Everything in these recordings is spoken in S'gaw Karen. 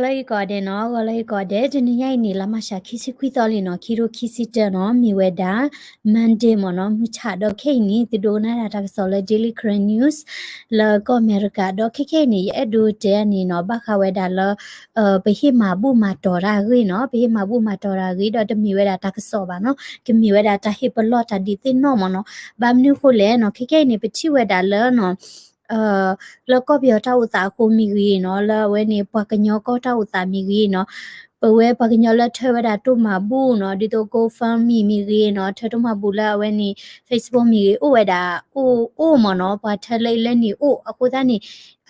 ဂီၤလၢအဂ့ၤကိးဂၤဒဲးနီၤ, ဂီၤလၢအဂ့ၤကိးဂၤဒဲး, တနံၤညါအံၤန့ၣ် လါမၢ်ၡး ခံဆံခွံသီလံနီၤ, ခံထိခံဆံတၢနီၤ, မ့ၢ်ဝဲဒၣ် Monday မ့ၢ်နီၤ, မုၢ်ဆၣ်ဒီးခဲအံၤန့ၣ် သုဒိကနၣ်တၢ်ကစီၣ်လၢ Daily Karen News လၢကီၢ်အမဲရကၤ, ဒီးခဲခဲအံၤန့ၣ် ယအဲၣ်ဒိးတဲန့ၣ်နီၤ, ဘၣ်ဃးဝဲဒၣ်လၢ ပဟ့ၣ်မၤဘူၣ်မၤတီၤတၢ်အဂ့ၢ်နီၤ, ပဟ့ၣ်မၤဘူၣ်မၤတီၤတၢ်အဂ့ၢ် ဒီးတမ့ၢ်ဝဲဒၣ်တၢ်ကစီၣ်ဘၣ်နီၤ, ကမ့ၢ်ဝဲဒၣ်တၢ်ဟ့ၣ်ပလီၢ်တၢ်ဒုးသ့ၣ်နီၣ်မ့ၢ်နီၤ, ဘၣ်မနုၤဃိလဲၣ်နီၤ, ခဲခဲအံၤန့ၣ် ပထံၣ်ဝဲဒၣ်လၢနီၤ လၢကီၢ်ပယီၤတၢ်အိၣ်သးအဃိမ့ၢ်ဂ့ၤနီၤ, လၢအဝဲန့ၣ် ပှၤကညီကီၢ်တၢ်အိၣ်သးမ့ၢ်ဂ့ၤနီၤ, ပဝဲပှၤကညီလၢထၢဝဲဒၣ်တိၢ်မၤဘူၣ်နီၤ, ဒ်သိး GoFundMe မ့ၢ်ဂ့ၤနီၤ, ထၢတိၢ်မၤဘူၣ်လၢအဝဲန့ၣ် Facebook မ့ၢ်ဂ့ၤ အိၣ်ဝဲဒၣ် အိၣ် အိၣ်မ့ၢ်နီၤ, ပှၤထၢလၢအံၤလၢန့ၣ်အိၣ်, အဃိသတးန့ၣ်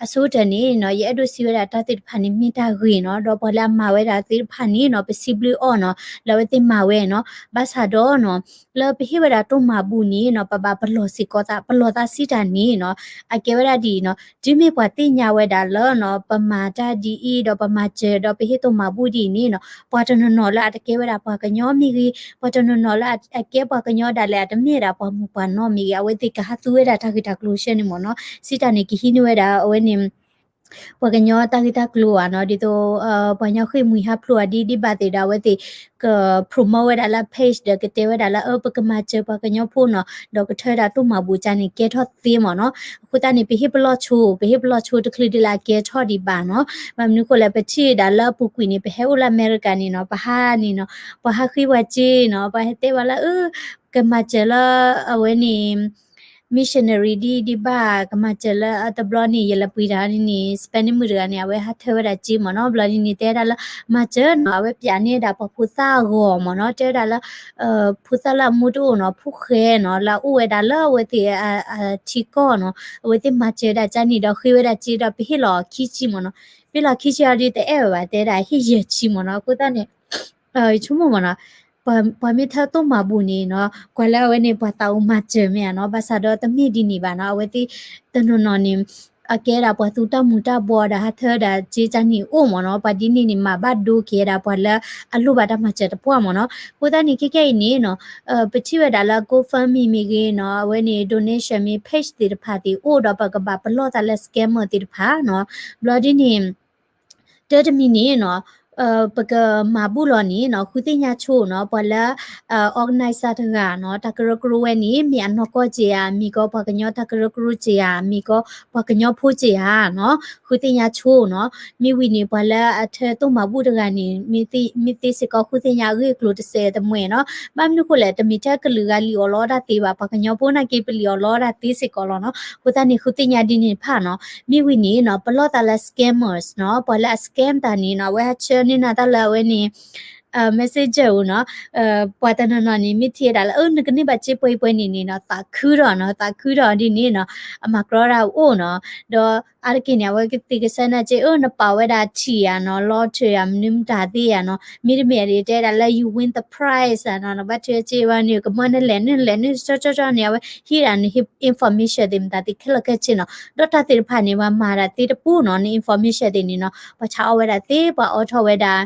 အဆိကတၢၢ်န့ၣ်နီၤ, ယအဲၣ်ဒိးစံးဝဲဒၣ်တၢ်သ့ၣ်တဖၣ်န့ၣ် မ့ၢ်တၢ်ဂ့ၤနီၤ, ဒီးပှၤလၢအမၤဝဲဒၣ်သ့ၣ်တဖၣ်န့ၣ်နီၤ, ပစံးဘျုးအီၤနီၤ, လၢအဝဲသ့ၣ်မၤဝဲနီၤ, ဘၣ်ဆၣ်ဒီးနီၤ လၢပဟ့ၣ်ဝဲဒၣ်တိၢ်မၤဘူၣ်န့ၣ်နီၤ, ပဘၣ်ပလီၢ်စ့ၢ်ကီးသး, ပလီၢ်သးစံးတၢ်န့ၣ်နီၤ, အကဲဝဲဒၣ်ဒ်အံၤနီၤ, တုၤမ့ၢ်ပှၤသ့ၣ်ညါဝဲဒၣ်လၢနီၤ, ပမၤတၢ်ဒ်အံၤ ဒီးပမၤစၢၤ ဒီးပဟ့ၣ်တိၢ်မၤဘူၣ်ဒ်အံၤန့ၣ်နီၤ, ပှၤတနီၤနီၤလၢအတကဲဝဲဒၣ်ပှၤကညီမ့ၢ်ဂ့ၤ, ပှၤတနီၤနီၤလၢအကဲပှၤကညီဒၣ်လဲာ် အတမ့ၢ်ဒၣ်ပှၤမုၢ်ပှၤနီၢ်မ့ၢ်ဂ့ၤ, အဝဲသ့ၣ်ကဟးသူဝဲဒၣ်တၢ်ဂ့ၢ်တၢ်ကျိၤဆၢန့ၣ်မ့ၢ်နီၤ, စံးတၢ်န့ၣ် ကဟံးန့ၢ်ဝဲဒၣ်အဝဲန့ၣ် ပှၤကညီတၢ်ဂ့ၢ်တၢ်ကျိၤဧါနီၤ, ဒ်သိး ပှၤကညီဃ့ၢ်မှံဟးဖျိးအီၤဒ်ဒ်ဘၣ်သ့ၣ်ဒီး အဝဲသ့ၣ်က promote ဝဲဒၣ်လၢ page ဒီးကတဲဝဲဒၣ်လၢ အၢ ပကမၤစၢၤပှၤကညီဖိနီၤ, ဒီးကထၢဝဲဒၣ်တိၢ်မၤဘူၣ်ကါန့ၣ် ကဲထီၣ်သ့မ့ၢ်နီၤ, အဃိသတးန့ၣ် ပဟ့ၣ်ပလီၢ်ဆိ, ပဟ့ၣ်ပလီၢ်ဆိတချုးဒ်လၢအကဲထီၣ်ဒံးဘၣ်နီၤ, ဘၣ်မနုၤဃိလဲၣ် ပထံၣ်ဒၣ်လၢအပူၤကွံာ်န့ၣ် ပဟဲအိၣ်လၢအမဲရကၤန့ၣ်နီၤ, ပဟးန့ၣ်နီၤ, ပှၤဟးဃ့ပှၤစ့နီၤ, ပှၤဟဲတဲဝဲလၢ အၢ ကမၤစၢၤလၢ အဝဲန့ၣ် missionary ဒ်ဒ်ဘၣ်, ကမၤစၢၤလၢအတဘျီန့ၣ် ယလဲၤပှ့ၤတၢ်န့ၣ်န့ၣ် Spanish မုၣ်တဂၤန့ၣ် အဝဲဟးထၢဝဲဒၣ်စ့မ့ၢ်နီၤ, ဘျီဒ်န့ၣ် တဲဒၣ်လၢ မၤစၢၤနီၤ, အဝဲပၠးန့ၢ်ဒၣ်ပှၤဖိသၣ်အဂီၤမ့ၢ်နီၤ, တဲဝဲဒၣ်လၢ ဖိသၣ်လၢအမူတအိၣ်နီၤ, ဖိၣ်ဃဲနီၤ, လၢအအိၣ်ဝဲဒၣ်လၢအဝဲသ့ၣ်အထံကီၢ်နီၤ, အဝဲသ့ၣ်မၤစၢၤဒၣ်ကါန့ၣ်ဒီးဃ့ဝဲဒၣ်စ့ဒီး ပဟ့ၣ်လီၤခံဆံမ့ၢ်နီၤ, ပဟ့ၣ်လီၤခံဆံအီၤဒ်တအဲၣ်ဝဲဘၣ်, တဲဒၣ်ဟ့ၣ်ယဲၢ်ဆံမ့ၢ်နီၤ, အဃိသတးန့ၣ် ယဆိကမိၣ်မ့ၢ်နီၤ, ပှၤမ့ၢ်ထၢတိၢ်မၤဘူၣ်န့ၣ်နီၤ, ကွၢ်လၢအဝဲန့ၣ် ပှၤသးအိၣ်မၤစၢၤမ့ၢ်ဧါနီၤ, ဘၣ်ဆၣ်ဒီးတမ့ၢ်ဒ်န့ၣ်ဘၣ်နီၤ, အဝဲသ့ၣ်တနီၤနီၤန့ၣ် အကဲဒၣ်ပှၤသူတၢ်မူၤတၢ်ဘှီးဒီးဟးထၢဒၣ်စ့ကါန့ၣ်အိၣ်မ့ၢ်နီၤ, ပှၤဒ်န့ၣ်န့ၣ် မၤဘၣ်ဒိက့ၤဒၣ်ပှၤလၢအလိၣ်ဘၣ်တၢ်မၤစၢၤတပှၢ်မ့ၢ်နီၤ, အဃိသတးန့ၣ် ခဲကနံၣ်အံၤန့ၣ်နီၤ, ပထံၣ်ဝဲဒၣ်လၢ GoFundMe မ့ၢ်ဂ့ၤနီၤ, အဝဲန့ၣ် donation မ့ၢ် page သ့ၣ်တဖၣ်သ့ၣ်အိၣ်ဒီး ပကဘၣ်ပလီၢ်သးလၢ scammer သ့ၣ်တဖၣ်နီၤ, ဘျီဒ်န့ၣ် တၢ်တမံၤန့ၣ်နီၤ, ပကမၤဘူၣ်လီၤန့ၣ်နီၤ, ဃုသ့ၣ်ညါဆိနီၤ, ပှၤလၢ organizer တဂၤနီၤ, တၢ်ကရၢကရိဝဲန့ၣ် မ့ၢ်အနီၢ်ကီၢ်က့ၤဧါ, မ့ၢ်ကီးပှၤကညီတၢ်ကရၢကရိက့ၤဧါ, မ့ၢ်ကီးပှၤကညီဖိက့ၤဧါနီၤ, ဃုသ့ၣ်ညါဆိနီၤ, မ့ၢ်ဝံၤန့ၣ် ပှၤလၢအထၢတိၢ်မၤဘူၣ်တဂၤန့ၣ် မ့ၢ်သ့စ့ၢ်ကီး ဃုသ့ၣ်ညါအဂ့ၢ်အကျိၤတစဲးတမှဲၤနီၤ, ဘၣ်မနုၤဃိလဲၣ် တမ့ၢ်ထဲကလုာ်ဂၤလံၣ်အီၣ်လီအီၣ်တၢ်သ့ဘၣ်, ပှၤကညီဖိနာ်က့ ပလံၣ်အီၣ်လီအီၣ်တၢ်သ့စ့ၢ်ကီးလီၤနီၤ, အဃိသတးန့ၣ် ဃုသ့ၣ်ညါဒ်န့ၣ်တဖၣ်နီၤ, မ့ၢ်ဝံၤန့ၣ်နီၤ, ပလီၢ်သးလၢ scammers နီၤ, ပှၤလၢအ scam တၢ်န့ၣ်နီၤ, အဝဲဟးဆှၢန့ၢ်နၤတၢ်လၢအဝဲန့ၣ် messenger ဧိၤနီၤ, ပှၤတနီၤနီၤန့ၣ် မ့ၢ်ထံၣ်ဝဲဒၣ်လၢ အၢ နကန့ၢ်ဘၣ်စ့ပှဲၤပှဲၤန့ၣ်န့ၣ်နီၤ, သးခုထီၣ်နီၤ, သးခုထီၣ်ဒ်န့ၣ်နီၤ, အမၤကြီတၢ်အိၣ်နီၤ, ဒီးအါတက့ၢ်န့ၣ် အဝဲကသ့ၣ်ကစၢ်နၢ်က့ အၢ နပာ်ဝဲဒၣ်ထံၣ်ဧါနီၤ, lottery ဧါ မနုၤမတၤသ့ဧါနီၤ, မ့တမ့ၢ်ဒ်တဲဒၣ်လၢ you win the prize ဧါနီၤ, နဘၣ်ထွဲစ့ဝဲန့ၣ် ကမၢနလဲၤနုာ်လဲၤနုာ်ကၠီကၠီကၠီန့ၣ် အဝဲဟံးဒၣ်န information သ့ၣ်မတၤသ့ၣ်ခဲလၢာ်ခဲဆ့နီၤ, ဒီးတၢ်သ့ၣ်တဖၣ်န့ၣ် ပှၤမၤဒၣ်သ့တပူၤနီၤ, န information သ့ၣ်န့ၣ်နီၤ, ပှၤဆါအီၣ်ဝဲဒၣ်သ့, ပှၤအိးထီၣ်ဝဲဒၣ်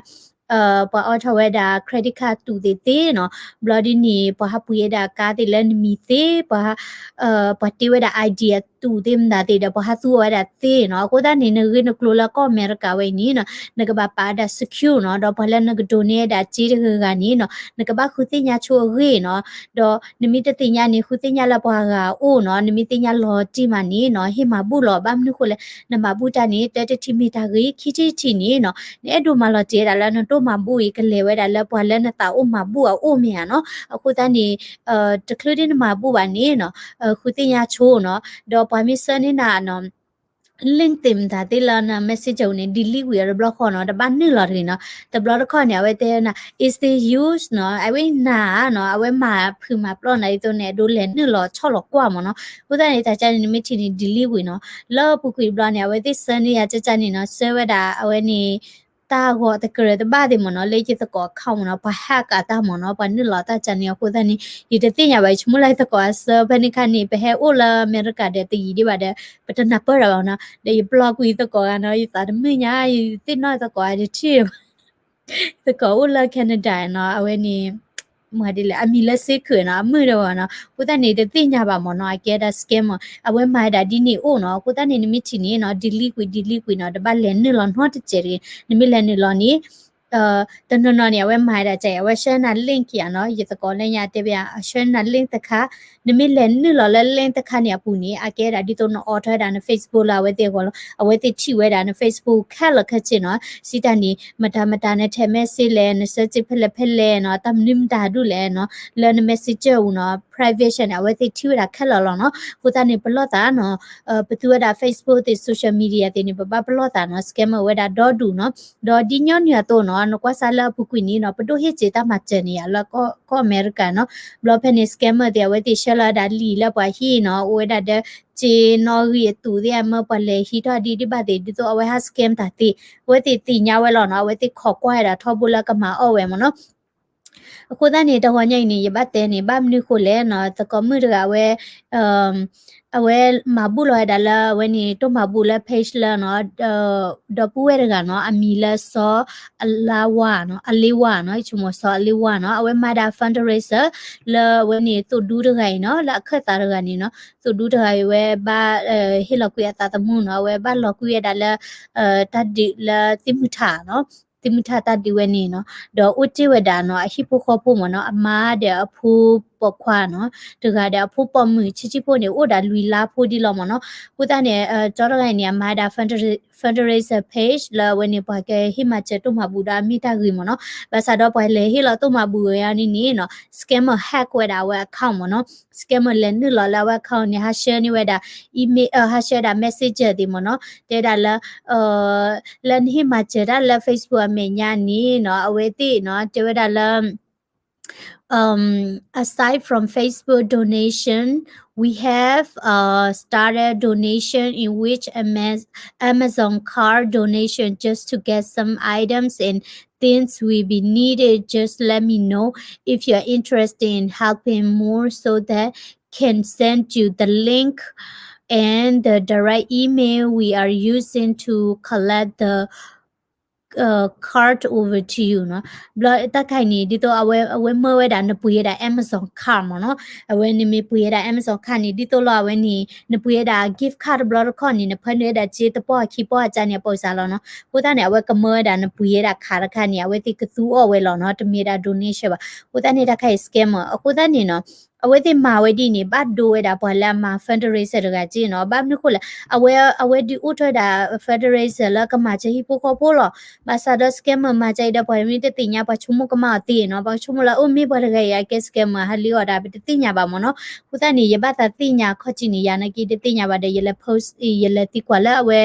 ပှၤအိးထီၣ်ဝဲဒၣ် credit card တူၢ်သ့ၣ်သ့နီၤ, ဘျီဒ်န့ၣ် ပှၤဟးပှ့ၤဝဲဒၣ်ကါသ့ၣ်လၢနမံၤသ့, ပှၤ ပှၤတ့ဝဲဒၣ် ID အတူၢ်သ့ၣ်မတၤသ့ၣ်ဒီး ပှၤဟးသူအီၣ်ဝဲဒၣ်သ့နီၤ, အဃိသတးန့ၣ် နဂ့ၢ်နကျိၤလၢကီၢ်အမဲရကၤဝဲအံၤန့ၣ်နီၤ, နကဘၣ်ပာ်ဝဲဒၣ် secure နီၤ, ဒီးပှၤလၢနကဒိးန့ၢ်ဝဲဒၣ်စ့တဂၤဂၤန့ၣ်နီၤ, နကဘၣ်ဃုသ့ၣ်ညါဆိအဂ့ၢ်နီၤ, ဒီးနမ့ၢ်တသ့ၣ်ညါန့ၣ် ဃုသ့ၣ်ညါလၢပှၤဂၤအအိၣ်နီၤ, နမ့ၢ်သ့ၣ်ညါလီၤတံၢ်မးန့ၣ်နီၤ, ဟ့ၣ်မၤဘူၣ်လီၤ, ဘၣ်မနုၤဃိလဲၣ်, နမၤဘူၣ်တၢ်န့ၣ် တၢတထံၣ်မ့ၢ်တၢ်ဂ့ၤ, ခံထံၣ်တထံၣ်န့ၣ်နီၤ, နအဲၣ်ဒိးမၤလီၤတံၢ်ဝဲဒၣ်လၢနတိၢ်မၤဘူၣ်အံၤ ကလဲၤဝဲဒၣ်လၢပှၤလၢနသးအိၣ်မၤဘူၣ်အအိၣ်မ့ၢ်ဧါနီၤ, အဃိသတးန့ၣ် တချုးဒ်နမၤဘူၣ်ဘၣ်န့ၣ်နီၤ, ဃုသ့ၣ်ညါဆိနီၤ, ဒီးပှၤမ့ၢ်ဆှၢန့ၢ်နၤနီၤ link သ့ၣ်မတၤသ့ၣ်လၢန messenger န့ၣ် delete ဝံၤအီၤတဘျီဃီနီၤ, တဘၣ်နုာ်လီၤတဂ့ၤနီၤ, တဘျီတခီၣ်န့ၣ် အဝဲတဲနၤ is this yours နီၤ, အဝဲနၤဧါနီၤ, အဝဲမၤဖုးမၤပျီၢ်နၤဒ်သိးန့ၣ် အဒိလဲၤနုာ်လီၤဆီၣ်လီၤကွၢ်မ့ၢ်နီၤ, အဃိသတးန့ၣ် တၢ်ကါန့ၣ် နမ့ၢ်ထံၣ်န့ၣ် delete ဝံၤနီၤ, လၢပူၤကွံာ်တဘျီန့ၣ် အဝဲသ့ၣ်ဆှၢန့ၢ်ယၤကကန့ၣ်နီၤ, ဆှၢဝဲဒၣ်အဝဲန့ၣ် တၢ်ဂီၤတကြၢးတဘၣ်သ့ၣ်မ့ၢ်နီၤ, လၢယသကိး account မ့ၢ်နီၤ, ပှၤ hack အတၢ်မ့ၢ်နီၤ, ပှၤနုာ်လီၤတၢ်ကန့ၣ်အဃိသတးန့ၣ်, ယတသ့ၣ်ညါဘၣ်, ယဆိကမိၣ်လၢယသကိးအဆၢဖဲန့ၣ်ခါန့ၣ် ပဟဲအိၣ်လၢအမဲရကၤဒီးတယံာ်ဒံးဘၣ်ဒီး ပတနၢ်ပၢၢ်တၢ်ဘၣ်နီၤ, ဒီးယပျီကွံာ်ယသကိးဂၤနီၤ, ယသးတမုာ်ညါ, ယသ့ၣ်နီၣ်ယသကိးအတထံၣ်ဘၣ်, ယသကိးအိၣ်လၢ Canada နီၤ, အဝဲန့ၣ် မၤဒ်လဲၣ် အမံၤလၢ secret နီၤ အမုၢ်တဂီၤနီၤ အဃိသတးန့ၣ် တသ့ၣ်ညါဘၣ်မ့ၢ်နီၤ အကဲဒၣ် scammer အဝဲမၤဝဲဒၣ်ဒ်န့ၣ်အိၣ်နီၤ အဃိသတးန့ၣ် နမ့ၢ်ထံၣ်န့ၣ်နီၤ delete ကွံာ် delete ကွံာ်နီၤ တဘၣ်လဲၤနုာ်လီၤနီတစဲးတဂ့ၤ နမ့ၢ်လဲၤနုာ်လီၤန့ၣ် တနီၤနီၤန့ၣ် အဝဲမၤဝဲဒၣ်ကဲ အဝဲဆှၢနၤ link ယၤနီၤ ယသကိးလၢညါတဲဘၣ်ယၤ အဆှၢနၤ link တခါ နမ့ၢ်လဲၤနုာ်လီၤလၢ link တခါန့ၣ်အပူၤန့ၣ် အကဲဒၣ်ဒ်သိးနအိးထီၣ်ဝဲဒၣ်န Facebook လၢအဝဲသ့ၣ်အဂီၢ်လီၤ အဝဲသ့ၣ်ထံၣ်ဝဲဒၣ်န Facebook ခဲလၢာ်ခဲဆ့နီၤ စံးတၢ်န့ၣ် မတၤမတၤန text message လဲၣ် န search ဖဲလဲၣ်ဖဲလဲၣ်နီၤ တၢ်မနုၤမတၤဒူၣ်လဲၣ်နီၤ လၢန messenger အပူၤနီၤ privacy န့ၣ် အဝဲသ့ၣ်ထံၣ်ဝဲဒၣ်ခဲလၢာ်လီၤနီၤ အဃိသတးန့ၣ် ပလီၢ်သးနီၤ ပသူဝဲဒၣ် Facebook သ့ၣ် social media သ့ၣ်န့ၣ် ပဘၣ်ပလီၢ်သးနီၤ scammer ဝဲဒၣ်ဒီဒူၣ်နီၤ ဒီးဒ်ညီနုၢ်အသိးနီၤ နကွၢ်စၢ်လၢအပူၤကွံာ်န့ၣ်နီၤ ပဒိၣ်ဟ့ၣ်စ့တၢ်မၤစၢၤန့ၣ်ယါလၢကီၢ်အမဲရကၤနီၤ ဘျီဖဲန့ၣ် scammer သ့ၣ် အဝဲသ့ၣ်ဆှၢလီၤဝဲဒၣ်လံာ်လၢပှၤဟံၣ်နီၤ အိၣ်ဝဲဒၣ်ဒီး စ့နီၣ်ဂံၢ်အတူးသ့ၣ် အမၢပှၤလဲၤဟံးထီၣ်ဒံးဒံးဘၣ်သ့ၣ် ဒ်သိးအဝဲဟး scam တၢ်သ့ အဝဲသ့ၣ်သ့ၣ်ညါဝဲလီၤနီၤ အဝဲသ့ၣ်ခိးကွၢ်ဝဲဒၣ်ထီဘိလၢကမၤအီၣ်ဝဲမ့ၢ်နီၤ အဃိသတးန့ၣ် တဂီၤညါအံၤန့ၣ် ယဘၣ်တဲန့ၣ် ဘၣ်မနုၤဃိလဲၣ်နီၤ သကိးမုၣ်တဂၤအဝဲ အဝဲမၤဘူၣ်လီၤဝဲဒၣ်လၢအဝဲန့ၣ် တိၢ်မၤဘူၣ်လၢ page လၢနီၤ ဒီပုၢ်ဝဲၢ်တဂၤနီၤ အမံၤလၢစီၤအလါဝါနီၤ အလ့ဝါနီၤ ဆိကမိၣ်စီၤအလ့ဝါနီၤ အဝဲမၤဒၣ် fundraiser လၢအဝဲန့ၣ် သိၣ်ဒူတဂၤအံၤနီၤ လၢအခၢၣ်သးတဂၤန့ၣ်နီၤ သိၣ်ဒူတဂၤအံၤဝဲဘၣ် ဟ့ၣ်လီၤကွံာ်အသးသမူနီၤ အဝဲဘၣ်လီၤကွံာ်ဝဲဒၣ်လၢ တၢ်ဒုးလၢသ့ၣ်မုၢ်ထးနီၤ သ့ၣ်မုၢ်ထးတၢ်ဒုးဝဲန့ၣ်နီၤ ဒီးအိၣ်တ့ၢ်ဝဲဒၣ်နီၤ အဟံၣ်ဖိဃီဖိမ့ၢ်နီၤ အမါဒီးအဖိပိာ်ခွါနီၤ တဂၤဒီးအဖိပိာ်မုၣ်ဆံးဆံးဖိန့ၣ် အိၣ်ဒၣ်လွံၢ်လါဖိဒံးလီၤမ့ၢ်နီၤ အဃိသတးန့ၣ် ကၠီတဂၤအံၤန့ၣ် အမၤဒၣ် fundraiser page လၢအဝဲန့ၣ် ပှၤကဟ့ၣ်မၤစၢၤတိၢ်မၤဘူၣ်ဒီးအမ့ၢ်တၢ်ဂ့ၤမ့ၢ်နီၤ ဘၣ်ဆၣ်ဒီးပှၤလဲၤဟ့ၣ်လီၤတိၢ်မၤဘူၣ်ဝဲအီၤန့ၣ်န့ၣ်နီၤ scammer hack ဝဲဒၣ်အဝဲ account မ့ၢ်နီၤ scammer လဲၤနုာ်လီၤလၢအဝဲ account န့ၣ် ဟးဆှၢန့ၢ်ဝဲဒၣ် email ဟးဆှၢဒၣ် messenger သ့ၣ်မ့ၢ်နီၤ တဲဒၣ်လၢ လၢနဟ့ၣ်မၤစၢၤတၢ်လၢ Facebook အမဲာ်ညါန့ၣ်နီၤ အဝဲသ့ၣ်နီၤ တဲဝဲဒၣ်လၢ Um, aside from Facebook donation, we have uh, started donation in which Ama- Amazon card donation just to get some items and things will be needed. Just let me know if you're interested in helping more so that can send you the link and the direct email we are using to collect the card over to you နီၤ ဘျီတၢ်ခါအံၤန့ၣ် ဒ်သိးအဝဲ အဝဲမၢဝဲဒၣ် နပှ့ၤဝဲဒၣ် Amazon card မ့ၢ်နီၤ အဝဲန့ၣ်မ့ၢ်ပှ့ၤဝဲဒၣ် Amazon card န့ၣ် ဒ်သိးလီၤအဝဲန့ၣ် နပှ့ၤဝဲဒၣ် gift card တဘျီတခီၣ်န့ၣ် နဖၢနုာ်ဝဲဒၣ်စ့တပီၢ်ခံပီၢ်အကါန့ၣ် အပိာ်စၢ်လီၤနီၤ အဃိသတးန့ၣ် အဝဲကမၢဝဲဒၣ် နပှ့ၤဝဲဒၣ် card တခါန့ၣ် အဝဲသ့ၣ်ကသူအီၣ်ဝဲလီၤနီၤ တမ့ၢ်ဒၣ် donation ဘၣ် အဃိသတးန့ၣ် တၢ်ခါအံၤ scammer အဃိသတးန့ၣ်နီၤ အဝဲသ့ၣ်မၤဝဲဒ်န့ၣ် ဘၣ်ဒိဝဲဒၣ်ပှၤလၢအမၤ fundraiser တဂၤက့နီၤ ဘၣ်မနုၤဃိလဲၣ် အဝဲ အဝဲဒုးအိၣ်ထီၣ်ဝဲဒၣ် fundraiser လၢကမၤစၢၤဟံၣ်ဖိဃီဖိလီၤ ဘၣ်ဆၣ်ဒီး scammer မၤစၢၤအံၤဒီးပှၤမ့ၢ်တသ့ၣ်ညါ ပှၤဆိကမိၣ်ကမၣ်အီၤသ့နီၤ ပှၤကဆိကမိၣ်လၢ အိၣ်မ့ၢ်ပှၤတဂၤအံၤ အကဲ scammer ဟးလံအီၣ်ဒၣ် ပတသ့ၣ်ညါဘၣ်မ့ၢ်နီၤ အဃိသတးန့ၣ် ယဘၣ်သးသ့ၣ်ညါခီၣ်ထံးန့ၣ် ယၤနာ်က့တသ့ၣ်ညါဘၣ်ဒီး ယလဲၤ post ယလဲၤသံကွၢ်လၢအဝဲ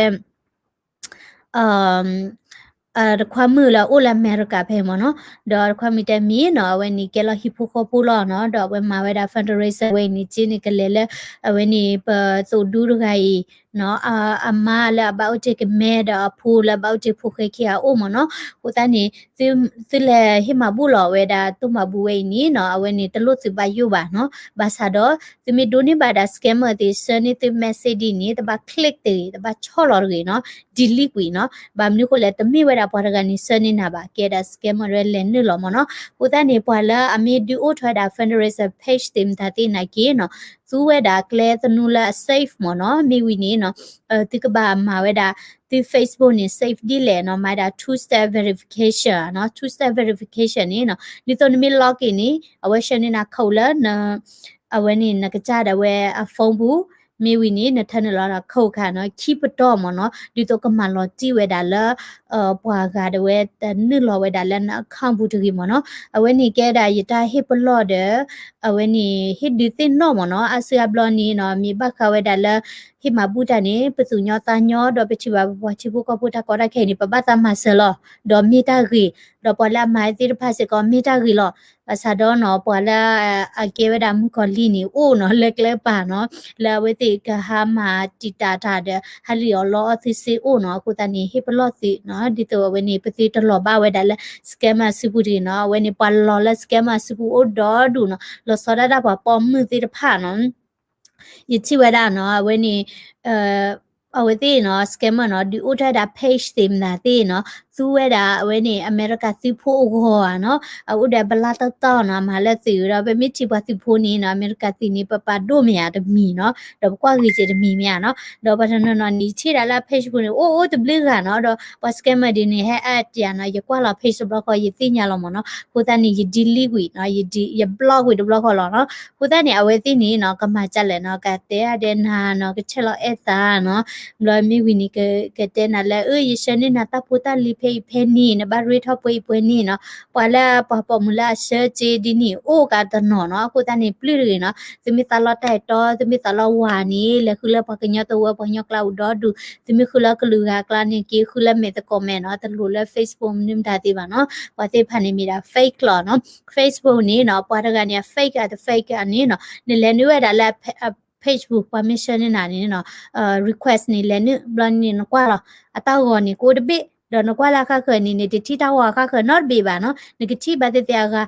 တခွါမုၣ်လၢအအိၣ်လၢအမဲရကၤဖဲမ့ၢ်နီၤ, ဒီးတခွါမုၣ်တဲမ့ၢ်နီၤ, အဝဲန့ၣ်ကဲလီၤဟံၣ်ဖိဃီဖိလီၤနီၤ, ဒီးအဝဲမၤဝဲဒၣ် fundraiser ဝဲအံၤန့ၣ် က့န့ၣ်ကလဲၤလၢ အဝဲန့ၣ် ပသိၣ်ဒူတဂၤအံၤ အမါလၢအဘၣ်အိၣ်တ့ၢ်ကမဲ ဒီးအဖိလၢအဘၣ်အိၣ်တ့ၢ်ဖိဃဲခံဂၤအအိၣ်မ့ၢ်နီၤ, အဃိသတးန့ၣ် သုလဲၤဟ့ၣ်မၤဘူၣ်လီၤဝဲဒၣ်တိၢ်မၤဘူၣ်ဝဲအံၤန့ၣ်နီၤ, အဝဲန့ၣ်တလိၣ်သုဘၣ်ယိၣ်ဘၣ်နီၤ, ဘၣ်ဆၣ်ဒီး သုမ့ၢ်ဒိးန့ၢ်ဘၣ်ဒၣ် scammer သ့ၣ် ဆှၢန့ၢ်သု message ဒ်န့ၣ် တဘၣ် click တဂ့ၤ, တဘၣ်ဆီၣ်လီၤတဂ့ၤနီၤ, delete ကွံာ်နီၤ, ဘၣ်မနုၤဃိလဲၣ် တမ့ၢ်ဝဲဒၣ်ပှၤတဂၤန့ၣ် ဆှၢန့ၢ်နၤဘၣ်, ကဲဒၣ် scammer ဒ်လဲၣ်နုာ်လီၤမ့ၢ်နီၤ, အဃိသတးန့ၣ် ပှၤလၢအမ့ၢ်ဒုးအိၣ်ထီၣ်ဝဲဒၣ် fundraiser page သ့ၣ်မတၤသ့ၣ်နာ်က့နီၤ, သူဝဲဒၣ်ကျဲသနူလၢအ safe မ့ၢ်နီၤ, မ့ၢ်ဝံၤန့ၣ်နီၤ သုကဘၣ်မၤဝဲဒၣ် သု Facebook န့ၣ် safe ဒ်လဲၣ်နီၤ, မၤဒၣ် two step verification နီၤ, two step verification န့ၣ်နီၤ, ဒ်သိးနမ့ၢ် log in န့ၣ် အဝဲဆှၢန့ၢ်နၤ code လၢ အဝဲန့ၣ်နကစၢ်ဒၣ်ဝဲအ phone ပူၤ, မ့ၢ်ဝံၤန့ၣ် နထၢနုာ်လီၤဒီး code ခါနီၤ, ခံပတီၢ်မ့ၢ်နီၤ, ဒ်သိးကမၤလီၤတံၢ်ဝဲဒၣ်လၢ ပှၤဂၤဒၣ်ဝဲတနုာ်လီၤဝဲဒၣ်လၢန account ပူၤတဂ့ၤမ့ၢ်နီၤ, အဝဲန့ၣ်ကဲဒၣ်ယတၢ်ဟ့ၣ်ပလီၢ်ဒီး အဝဲန့ၣ်ဟ့ၣ်ဒုးသ့ၣ်နီၣ်မ့ၢ်နီၤ, အါစုအါဘျီန့ၣ်နီၤ မ့ၢ်ဘၣ်ဃးဝဲဒၣ်လၢ ဟ့ၣ်မၤဘူၣ်တၢ်န့ၣ် ပသူၣ်ညီသးညီ ဒီးပထံၣ်ဘၣ်ပပှၤထံဖိကီၢ်ဖိတၢ်ကီတၢ်ခဲအံၤန့ၣ် ပဘၣ်သးမၤစၢၤလီၤ, ဒီးမ့ၢ်တၢ်ဂ့ၤ, ဒီးပှၤလၢအမၤသ့ၣ်တဖၣ်စ့ၢ်ကီးမ့ၢ်တၢ်ဂ့ၤလီၤ, ဘၣ်ဆၣ်ဒီးနီၤ ပှၤလၢအကဲဝဲဒၣ်မုၣ်ကီၤလံၢ်န့ၣ်အိၣ်နီၤ လၢကျဲကပၤနီၤ, လၢအဝဲသ့ၣ်ကဟါမၢ်တံာ်တာ်တၢ်ဒီး ဟးလံၣ်အီၣ်လီအီၣ်သုစ့အိၣ်နီၤ, အဃိသတးန့ၣ် ဟ့ၣ်ပလီၢ်သုနီၤ, ဒ်သိးအဝဲန့ၣ် ပသုတလီၤဘၣ်ဝဲဒၣ်လၢ scammer စုပူၤတဂ့ၤနီၤ, အဝဲန့ၣ် ပှၤလီၤလၢ scammer စုပူၤအိၣ်ဒီဒူၣ်နီၤ, လီၤဆီဒၣ်တၢ်ပှၤပိာ်မုၣ်သ့ၣ်တဖၣ်နီၤ ယထံၣ်ဝဲဒၣ်နီၤ, အဝဲန့ၣ် အဝဲသ့ၣ်နီၤ scammer နီၤ ဒုးအိၣ်ထီၣ်ဝဲဒၣ် page သ့ၣ်မတၤသ့ၣ်နီၤ, အသူဝဲဒၣ် အဝဲန့ၣ် အမဲရကၤသုးဖိအဂီၤဧါနီၤ, အအိၣ်ဒီးအဘလါတီတီနီၤ, အမၤလၢသုးဒီး ပမ့ၢ်ထံၣ်ပှၤသုးဖိန့ၣ်နီၤ, အမဲရကၤသုးန့ၣ် ပပာ်ဒိၣ်မ့ၢ်ဧါတမံၤနီၤ, ဒီးပကွၢ်ဂ့ၤစ့ၢ်တမံၤမ့ၢ်ဧါနီၤ, ဒီးပှၤတနီၤနီၤန့ၣ် ယထံၣ်ဒၣ်လၢအ Facebook န့ၣ် အိၣ်အိၣ်တဘျုးဂၤနီၤ, ဒီးပှၤ scammer ဒ်န့ၣ် ဟဲအါတယၤနီၤ, ယကွၢ်လီၤ page တဘျီဃီ ယသ့ၣ်ညါလီၤမ့ၢ်နီၤ, အဃိသတးန့ၣ် ယ delete ဝံၤနီၤ, ယ block ဝံၤတဘျီဃီလီၤနီၤ, အဃိသတးန့ၣ် အဝဲသ့ၣ်န့ၣ်နီၤ ကမၤဒ်လဲၣ်နီၤ, ကတဲဒၣ်နၤနီၤ, ကဆဲးလီၤအဲၣ်သးနီၤ, ဘျီမ့ၢ်ဝံၤန့ၣ် ကတဲနၤလၢ အၢ ယဆှၢန့ၢ်နၤတၢ်ဖိတၢ်လံၤဖဲအံၤဖဲန့ၣ်, နဘၣ်ရ့ထီၣ်ပှဲၤအံၤပှဲၤန့ၣ်နီၤ, ပှၤလၢပှၤပိာ်မုၣ်လၢအဆှၢစ့ဒ်န့ၣ် အိၣ်ကတနီၤနီၤ, အဃိသတးန့ၣ် ပျုၢ်တဂ့ၤနီၤ, သုမ့ၢ်သးလီတၢ်အဲၣ်တီ, သုမ့ၢ်သးလီဝၤန့ၣ် လဲၤဃုလၢပှၤကညီသဝီ ပှၤကညီကျါအိၣ်ဒီဒူၣ်, သုမ့ၢ်ဃုလၢကလုာ်ဂၤအကျါန့ၣ် က့ၤဃုလၢမဲာ်သကိးမဲာ်နီၤ, တလိၣ်လၢ Facebook မနုၤမတၤသ့ဘၣ်နီၤ, ပှၤသ့ၣ်တဖၣ်န့ၣ်မ့ၢ်ဒၣ် fake လီၤနီၤ, Facebook န့ၣ်နီၤ, ပှၤတဂၤန့ၣ် အ fake အတ fake အန့ၣ်နီၤ, နလဲၤနုာ်ဝဲဒၣ်လၢ Facebook ပှၤမ့ၢ်ဆှၢန့ၢ်နၤန့ၣ်နီၤ, request န့ၣ် လဲၤနုာ်ဘျီန့ၣ် နကွၢ်လီၤ, အတၢ်ဂီၤန့ၣ် ကအိၣ်တဘ့ၣ်, ဒီးနကွၢ်လၢအဃၣ်ဃၢၤန့ၣ် နတထံၣ်တၢ်ဂီၤအဃၣ်ဃၢၤနီတဘ့ၣ်ဘၣ်နီၤ, နကထံၣ်ဘၣ်သ့ၣ်သ့ၣ်အဂၤ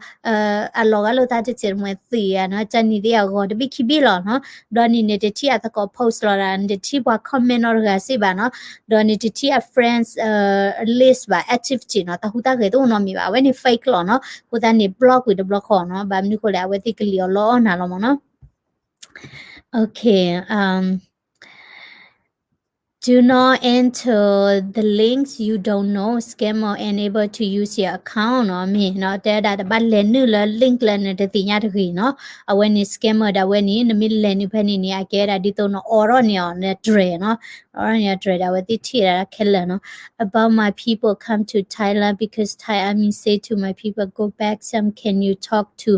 အလီၤဂာ်လိာ်သးတစဲးတမှဲၤသ့ဧါနီၤ, ကန့ၣ်သ့ၣ်အဂီၤတဘ့ၣ်ခံဘ့ၣ်လီၤနီၤ, ဘျီန့ၣ် နတထံၣ်အသကိး post လီၤဒၣ်, နတထံၣ်ပှၤ comment နီတဂၤစ့ၢ်ဘၣ်နီၤ, ဒီးနတထံၣ်အ friends list ဘၣ် activity နီၤ, တၢ်ဟူးတၢ်ဂဲၤတအိၣ်နီတမံၤဘၣ်, အဝဲန့ၣ် fake လီၤနီၤ, အဃိသတးန့ၣ် block ဝံၤတဘျီဃီနီၤ, ဘၣ်မနုၤဃိလဲၣ် အဝဲသ့ၣ်ကလံၣ်အီၤလီအီၣ်နၤလီၤမ့ၢ်နီၤ. Okay, um, do not enter the links you don't know, scammer unable to use your account နီၤ, မ့ၢ်နီၤ, တဲဝဲဒၣ်တဘၣ်လဲၤနုာ်လၢ link လၢနတသ့ၣ်ညါတဂ့ၤနီၤ, အဝဲန့ၣ် scammer ဒၣ်ဝဲန့ၣ် နမ့ၢ်လဲၤနုာ်ဖဲန့ၣ်န့ၣ် အကဲဝဲဒၣ်ဒ်သိးန အိးထီၣ်န့ၢ်အီၤ နတြဲၤနီၤ, အိးထီၣ်န့ၢ်အတြဲၤဒၣ် အဝဲသ့ၣ်ထံၣ်ဒၣ်ခဲလၢာ်နီၤ, about my people come to Thailand because Thai army say to my people go back, some can you talk to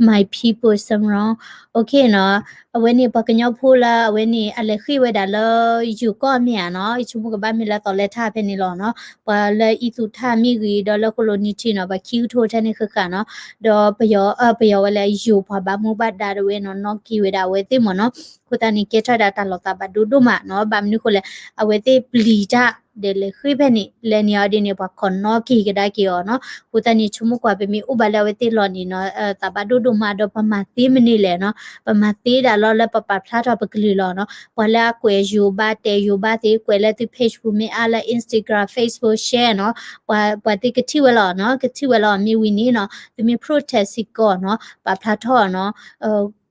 my people, some wrong, okay နီၤ, အဝဲန့ၣ် ပှၤကညီဖိလၢအဝဲန့ၣ် အလဲၤဃ့ၢ်ဝဲဒၣ်လၢယိၤကီၢ်မ့ၢ်ဧါနီၤ, ယဆိကမိၣ်ကဘၣ်မ့ၢ်လၢသီလဲထၢ်ဖဲန့ၣ်လီၤနီၤ, ပှၤလၢအံသူးထၣ်မ့ၢ်ဂ့ၤ ဒီးလၢခိၣ်လိၤနံၤထံနီၤ ပှၤခံကထိထဲန့ၣ်ဃၣ်ဃၣ်နီၤ, ဒီးပယီၤ ပယီၤဝဲလၢယိၤပှၤဘၣ်မူဘၣ်ဒါတဝဲနီၤ နီၣ်က့ၤဝဲဒၣ်အဝဲသ့ၣ်မ့ၢ်နီၤ, အဃိသတးန့ၣ်ကဲထီၣ်ဒၣ်တၢ်လီၤသးဘၣ်ဒိဒိၣ်မးနီၤ, ဘၣ်မနုၤဃိလဲၣ် အဝဲသ့ၣ်ပျံၤတၢ် ဒီးလဲၤဃ့ၢ်ဖဲန့ၣ် လဲၤန့ၢ်အီၤဒ်န့ၣ် ပှၤခိးနီၣ်က့ၤကဒါက့ၤအီၤနီၤ, အဃိသတးန့ၣ် ဆိကမိၣ်ကွၢ် ပမ့ၢ်အိၣ်ဘၣ်လၢအဝဲသ့ၣ်လီၢ်န့ၣ်နီၤ, သးဘၣ်ဒိဒိၣ်မးဒီးပမၤသ့မနုၤလဲၣ်နီၤ, ပမၤသ့ဒၣ်လီၤလၢပပာ်ဖျါထီၣ်ပကလုၢ်လီၤနီၤ, ပှၤလၢအကွဲးယိၤဘၣ်တဲယိၤဘၣ်သ့ၣ် ကွဲးလၢသု Facebook မ့ၢ်အါလၢ Instagram Facebook share နီၤ, ပှၤသ့ၣ်ကထံၣ်ဝဲလီၤနီၤ, ကထံၣ်ဝဲလီၤ မ့ၢ်ဝံၤန့ၣ်နီၤ, သုမ့ၢ် protest စ့ၢ်ကီးနီၤ, ပာ်ဖျါထီၣ်နီၤ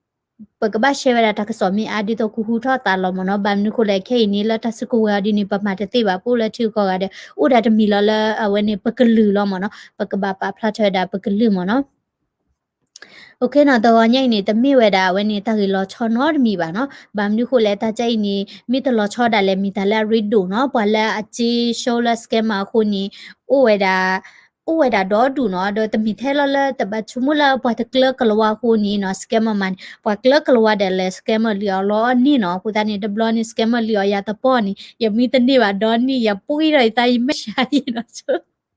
ပကဘၣ် share ဝဲဒၣ်တၢ်ကစီၣ်မ့ၢ်အါဒ်သိးကဟူထီၣ်သးလီၤမ့ၢ်နီၤ, ဘၣ်မနုၤဃိလဲၣ် ခဲအံၤန့ၣ် လၢတၢ်စုကဝဲၤအီၤဒ်န့ၣ် ပမၤတသ့ဘၣ် ပအိၣ်လၢထံဂုၤကီၢ်ဂၤဒီး အိၣ်ဒၣ်တမံၤလီၤလၢအဝဲန့ၣ် ပကလုၢ်လီၤမ့ၢ်နီၤ, ပကဘၣ်ပာ်ဖျါထီၣ်ဝဲဒၣ်ပကလုၢ်မ့ၢ်နီၤ. Okay နီၤ, တဂီၤညါအံၤန့ၣ် တမ့ၢ်ဝဲဒၣ်အဝဲန့ၣ် တၢ်ဂ့ၢ်လီၤဆီနီတမံၤဘၣ်နီၤ, ဘၣ်မနုၤဃိလဲၣ် တၢ်ကဲအံၤန့ၣ် မ့ၢ်တလီၤဆီဒၣ်လဲာ် မ့ၢ်တၢ်လၢအရ့ဒိၣ်နီၤ, ပှၤလၢအစ့ show လၢ scammer အဃိန့ၣ် အိၣ်ဝဲဒၣ် အိၣ်ဝဲဒၣ်ဒီဒူၣ်နီၤ, ဒီးတမ့ၢ်ထဲလီၤလၢတဘၣ်ဆိကမိၣ်လၢပှၤတကျၢကလၤဝါအဃိန့ၣ်နီၤ, scammer မးန့ၣ် ပှၤကျၢကလၤဝါဒီးလဲၤ scammer လံအီၤလီၤန့ၣ်နီၤ, အဃိသတးန့ၣ် တဘျီန့ၣ် scammer လံအီၤယၤတပီၢ်န့ၣ် ယမံတန့ၢ်ဘၣ်ဒီနံၣ် ယပှံၢ်ထီၣ်ယသးယမဲာ်ဆှးယံၤနီၤ,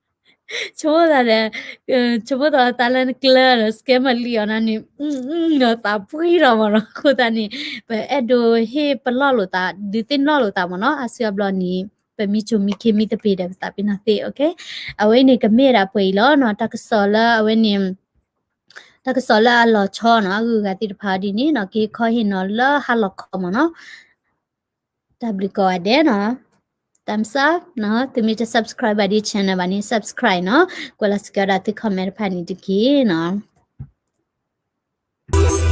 ဆိကမိၣ်သးဒီး ဆိကမိၣ်သးတၢ်လၢနကျၢၤဒီး scammer လံအီၤန့ၣ် ဒီးသးပှံၢ်ထီၣ်မ့ၢ်နီၤ, အဃိသတးန့ၣ် ပအဲၣ်ဒိးဟ့ၣ်ပလီၢ်လိာ်သး ဒုးသ့ၣ်နီၣ်လိာ်သးမ့ၢ်နီၤ, အါစုအါဘျီန့ၣ် ပမ့ၢ်ဆိမိၣ်ခ့မ့ၢ်တပ့ၤဒီးပသးပ့ၤနီၣ်သ့ okay, အဝဲန့ၣ်ကမ့ၢ်ဒၣ်ပှဲၤအံၤလီၤနီၤ, တၢ်ကစီၣ်လၢအဝဲန့ၣ် တၢ်ကစီၣ်လၢအလီၤဆီနီၤ, အဂုၤအဂၤသ့ၣ်တဖၣ်ဒ်န့ၣ်နီၤ, က့ၤခီဟ့ၣ်နီၤလၢဟါလီၤခီမ့ၢ်နီၤ, တၢ်ဘျုးကိးဂၤဒဲးနီၤ, thumbs up နီၤ, သုမ့ၢ်တ subscribe ဘၣ်ဒ် channel ဘၣ်န့ၣ် subscribe နီၤ, ကွဲးလီၤစ့ၢ်ကီးဒၣ်သု comment တဖၣ်န့ၣ်တက့ၢ်နီၤ.